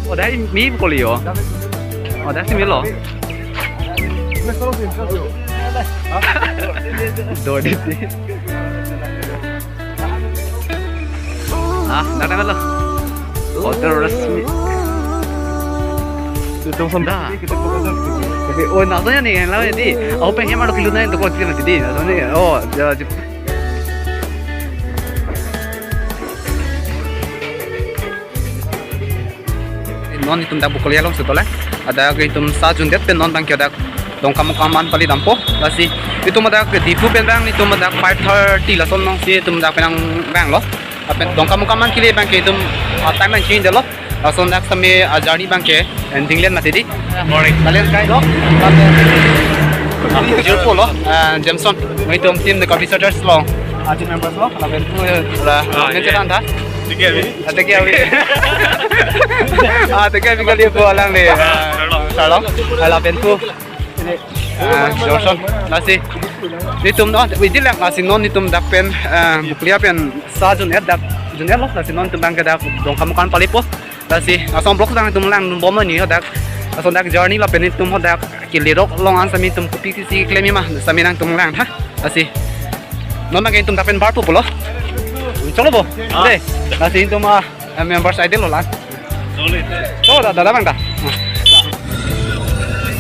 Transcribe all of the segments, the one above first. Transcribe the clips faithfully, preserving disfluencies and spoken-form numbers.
Oh, dak me kali yo. Oh, dak si melo. Dodi si. Ah, dak melo. Hotel resmi. Itu sampai. Tapi oh, nontonnya nih, yang lain di. Oh, pengen malu kilu na itu kok tidak di. Nontonnya. Oh, ya. Non itum dak Bokolia along si tole. Hadak itum sa jundet pen non abangke dak Dongkamukam an pali dampo. Lasi itum hadak Diphu pen abang itum hadak five thirty lason along si itum dak penang abang lo. Apen Dongkamukam an kili abangke itum, ah, time nangchinidetlo. Lason dak sami, ah, journey abangke ending len mati di. Morning. Kalian kai lo. Jirpo lo, ah, Jameson. Itum tim the Karbi Searchers lo. Ah, team members lo. Lapen tu, eh, la, ah, mention, yeah, anta. Thank you, Abi. Ah, thank you, Abi. Ah, thank you, Abi, kali po alang ni. Ah, sarlo. Sarlo. Ah, lapen tu. Ah, Johnson. Lasi. Itum, oh, widi lang, lasi non itum dak pen, ah, Bokolia pen sa jundet dak, jundet lo, lasi non itum abangke dak Dongkamukam palipo. Lasi, lason vlog abang itum lang bom ni hadak. Lason dak journey lapen itum hadak kelirok along an sami itum kopi si klem ma, sami nangtum lang tha. Lasi. Non abangke itum dak pen barpo pulo. Cholo bo. Ah. De. Lasi itum, ah, members I D lo lang. Solid. Cholo da, da, da abang da.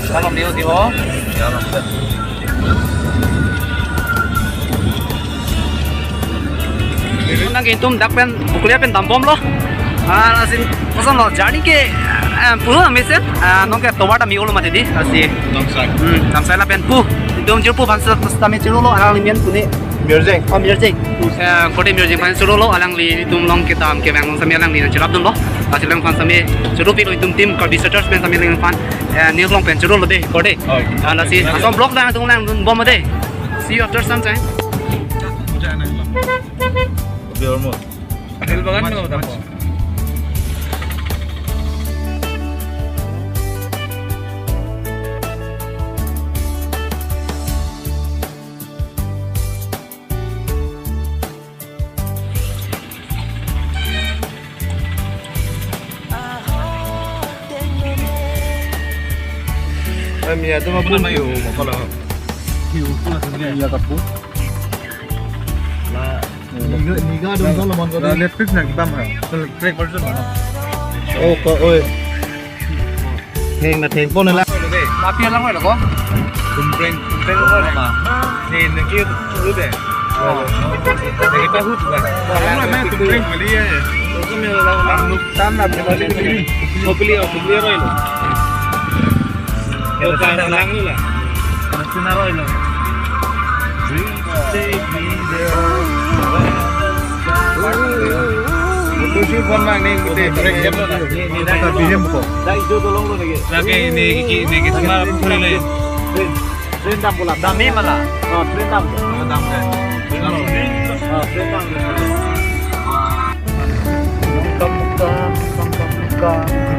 Salam niho, niho. Nang itum dak pen Bokolia pen dambomlo. Ah, lason koson lo journey ke, eh, pulo mesen, ah, nonke tovar ta me-olo mati di, lasi. Damsai. Hmm, damsai lapen pu. Itum jirpo aphan seta me chirolo, alangli men pu ni. Mirjeng. Oh, Mirjeng. Eh, kote Mirjeng aphan chirolo, alangli itum along kedam kevang along sami alangli nangcherapdunlo. Lasi alangphan sami chiropilo itum tim Karbi Searchers pen sami alangphan, eh, news along pen chirolo de, kote. Oh. Ah, lasi, lason vlog abang itum lang bom de. See you after some time. Biar mo. Adil banget mo, tapo. Eh, Mia, itu apa? Apa namanya? Apa lah? Iya, kapu. Lah, niga, niga dong, kalau mau, lah, electric na kita mah. Electric version mana? Oh, kok, oi. Theng na thengpon la. Lapi alang lo ko? Tumpreng. Tumpreng lo ma. Ni niki hu de. Niki pa hu tu kan. Alang lo ma tumpreng mali ya. Tam na mali. Kopili, kopili roi lo. Kita alang lo la. Kita roi lo. Lake ini, ini, ini semua pura le. Train, train dam bola. Dam ni mala? Oh, train dam. Oh, dam. Oh, train dam.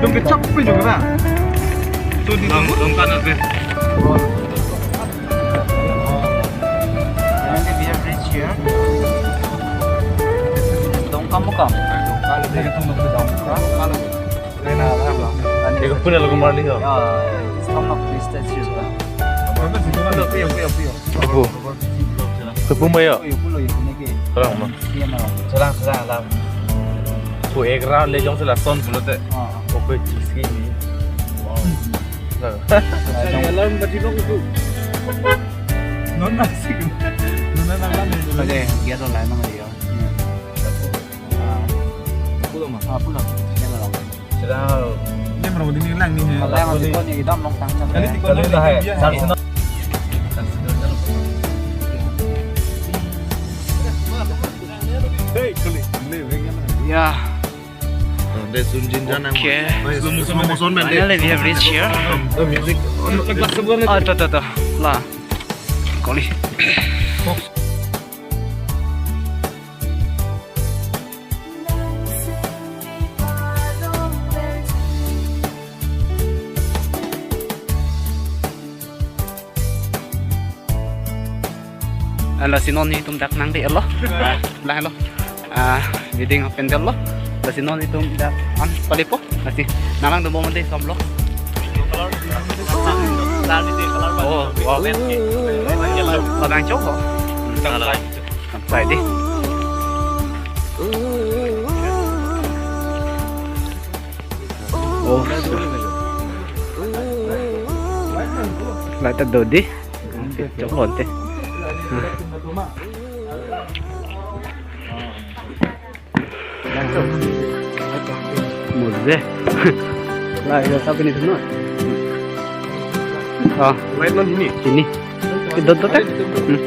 Dum kechak pi juga, Bang. Tu di dam, dam kanan, Bang. Currently, we have reached here. Dongkamukam. Dongkamukam. Eko puna lagu marli ho. Ya, stop of this statue, lah. Puyo, puyo, puyo. Apo? Kepu mayo. Puyo, puyo, puyo, neke. Selang ma. Iya, ma. Selang, selang, selang. Pu ek round le jongsi lason pulote. Ah. Oke, cheese cake ni. Wow. Nah. Alarm bati ko kutu. Non masih. Non nang kan. Oke, dia tuh lah, emang dia. Pulang, Mas. Ah, pulang. Dia malam. Sedang. Ini malam ini lang ni. Kalau yang masih kau ni, kita belum tanggung. Kali tiga kali lah, hai. Sar sino. Hei, kali. Ya. Oh, de Sunjin Jan yang. Oke. Slow motion, slow motion, man, de. Finally, we have reached here. Oh, music. Oh, tuh, tuh, tuh. Lah. Kali. Lasi non netum dak nangdelo. Lahelo. Ah, wedding pandal lo. Lasi non itum dak an palipo. Lasi nanglang dum bomte som lo. Oh, wow. Labang chok ho. Sampai di. Oh, light ta do di. Chok lonte. Mose. Lah, ya, tapi ni semua. Ah, light non ini. Ini. Itu tuh, teh. Hmm.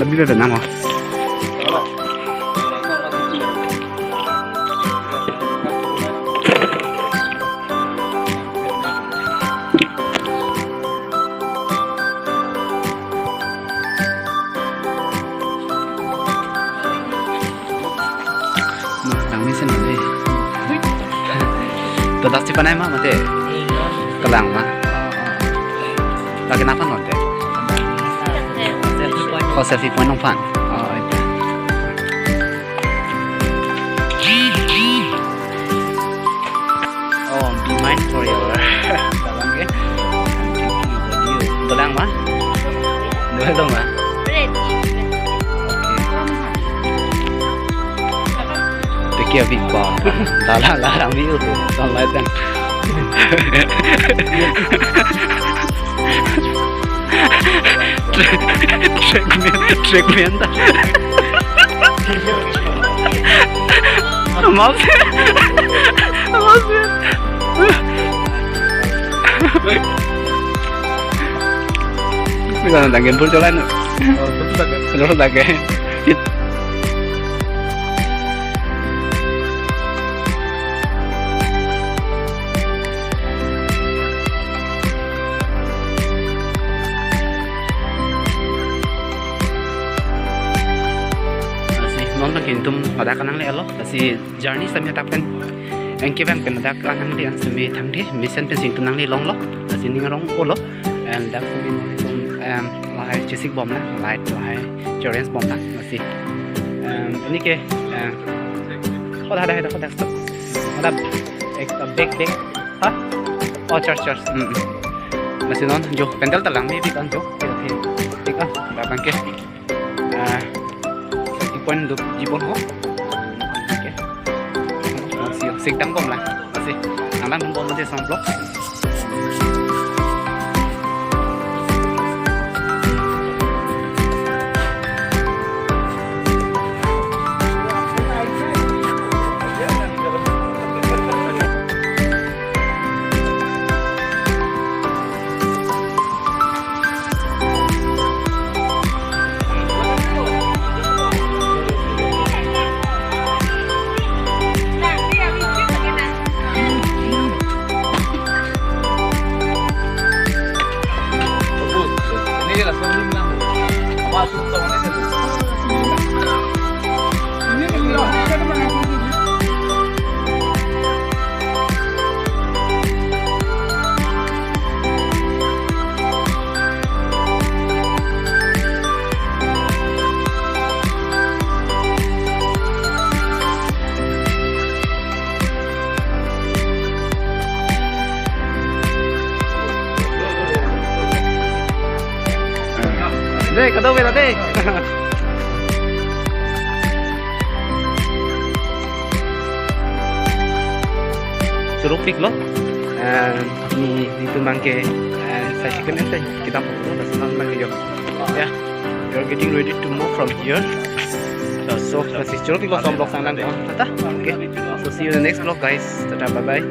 Lebih dari nama. Nang mesen nanti. Todas si panai ma mate. Kelang ma. Lagi napa non te? Oh, selfie point nong pan. Oh, itu. Oh, be mindful ya. Dalam ke. Dalam ma? Dua dong ma? Oke. Teki abi pa. Dalam larang biu tu. Dalam lain. Track, track man, track man ta. Maaf. Maaf. Bisa nang tanggen pur jalan. Oh, betul tak? Betul tak? Lasi non lagi itum ladak kanangle lo, lasi journey sami dak pen, engke bang pen ladak kanangle an sami thangde, mesen pen sing tu nangle longlo, lasi ning arong olo, and dak sami non itum, em, lahai chesik bom na, light lahai challenge bom na, lasi, em, ini ke, em, oh, ada, ada, ada, ada, ada, ek, bag, bag, ha? Oh, church, church. Hmm, hmm. Lasi non, jo, pendal ta lang me, big an jo. Big an, big an. Dak abang ke. Ah, safety point do jibon ho. Oke. Lasi, sik tang bom la. Lasi, nanglang bom je som vlog. Dei, kadokave ta dei. Chorokpik lo. And ni, nitum abang ke, and sa chicken ente kita pokok lo, lasi nanglang jo. Yeah, we are getting ready to move from here. So, so, lasi chorokpik lo som vlog nanglang. Tata. Okay. So see you in the next vlog, guys. Tata, bye bye.